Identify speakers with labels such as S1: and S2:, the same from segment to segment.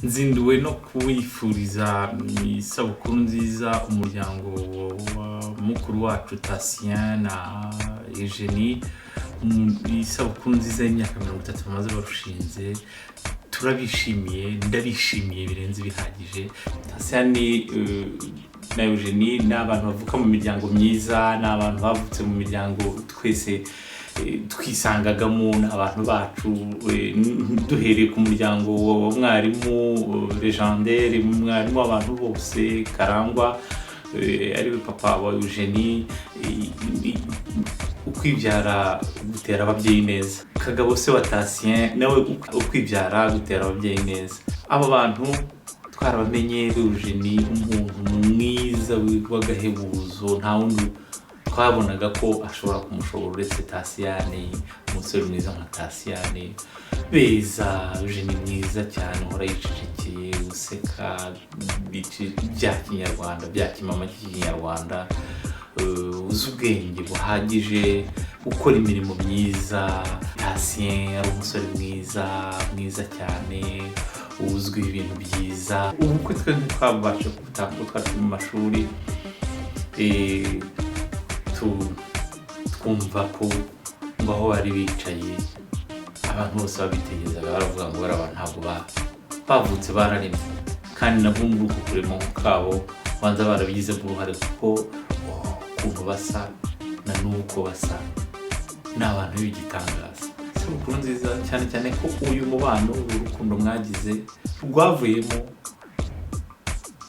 S1: Nzinduwe no kuwifuriza isabukuru nziza umuryango wa mukuru wacu Tatien na Eugenie, isabukuru nziza y'imyaka 30 bamaze barushinze. Turabishimiye, ndabishimiye birenze bihagije. Tatien na Eugenie ni abantu bavuka mu miryango myiza, ni abantu bavutse mu miryango twese twisangagamo, ni abantu bacu, duhereye ku muryango wa mwarimu légendaire, mwarimu w'abantu bose Karangwa, ariwe papa wa Eugenie. Ukwibyara gutera ababyeyi neza. Kagabo se wa Tatien nawe, ukwibyara gutera ababyeyi neza. Abo bantu twarabamenye. Eugenie, umuntu mwiza w'agahebuzo, nta wundi twabonaga ko ashobora kumushobora uretse Tasiyane. Umusore mwiza nka Tasiyane, beza, Eugenie mwiza cyane, uhora yicecekeye, useka bya kinyarwanda, bya kimama cy'ikinyarwanda, uzi ubwenge buhagije, ukora imirimo myiza. Tatien ari umusore mwiza, mwiza cyane, uzwiho ibintu byiza. Ubukwe twe ntitwabasha kubutaha kuko twari turi mu mashuri. Twumva ko ngo aho bari bicaye abantu bose babitegerezaga, baravuga ngo bariya bantu ntabwo bavutse, bararemye. Kandi nabwo muri uko kurema kabo banza barabigizemo uruhare, kuko ukuntu basa na n'uko basa ni abantu b'igitangaza. Isabukuru nziza, cyane cyane ko uyu mubano, uru rukundo mwagize rwavuyemo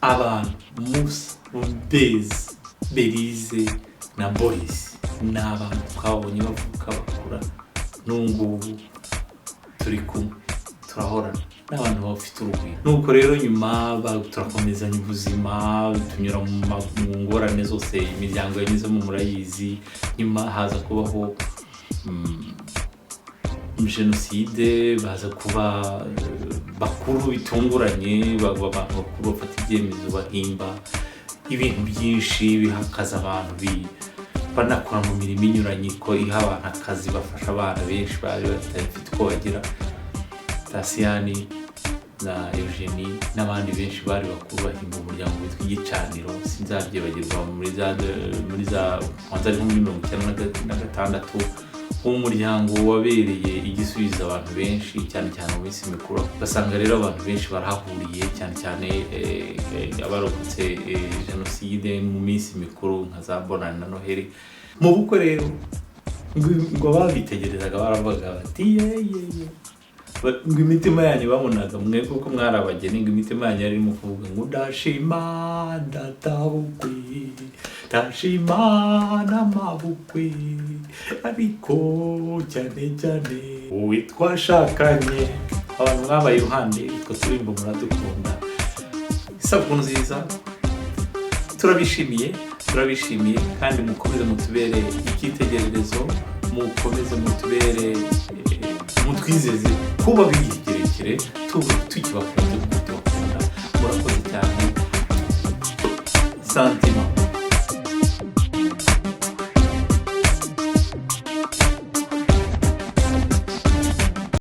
S1: abantu Musa, Beza, Berize na Boris. Ni abantu twabonye bavuka, bakura, n'ubu ngubu turi kumwe, turahorana, ni abantu bafite urugwiro. Nuko rero nyuma turakomezanya ubuzima, tunyura mu ngorane zose imiryango yanyuzemo, murayizi. Nyuma haza kubaho jenoside, baza kuba bakuru bitunguranye, baba abantu bakuru, bafata ibyemezo, bahimba ibintu byinshi, bihakaza abantu, banakora mu mirimo inyuranye ko iha abantu akazi, bafasha abana benshi bari batafite uko bagira. Tasiyani na Eugenie n'abandi benshi bari bakuru bahimba umuryango witwa Igicaniro. Sinzabyibagirwa, muri za kwanza ari nko muri 96. Uwo muryango wabereye igisubizo abantu benshi, cyane cyane mu minsi mikuru. Ugasanga rero abantu benshi barahahuriye, cyane cyane abarokotse jenoside, mu minsi mikuru nka za Bonane na Noheli. Mu bukwe rero ngo babitegerezaga baravuga bati: "Ye ye ye!" Ngo imitima yanyu babonaga mwe kuko mwari abageni, ngo imitima yanyu yari irimo kuvuga ngo: "Ndashima databukwe, ndashima n'amabukwe, ariko cyane cyane wowe twashakanye." Abantu mwabaye iruhande, utwo turimbo muradukunda. Isabukuru nziza, turabishimiye, turabishimiye, kandi mukomeze mutubere icyitegererezo, mukomeze mutubere, mutwizeze kubaho igihe kirekire tukibakunze kuko tubakunda. Murakoze cyane. Santima.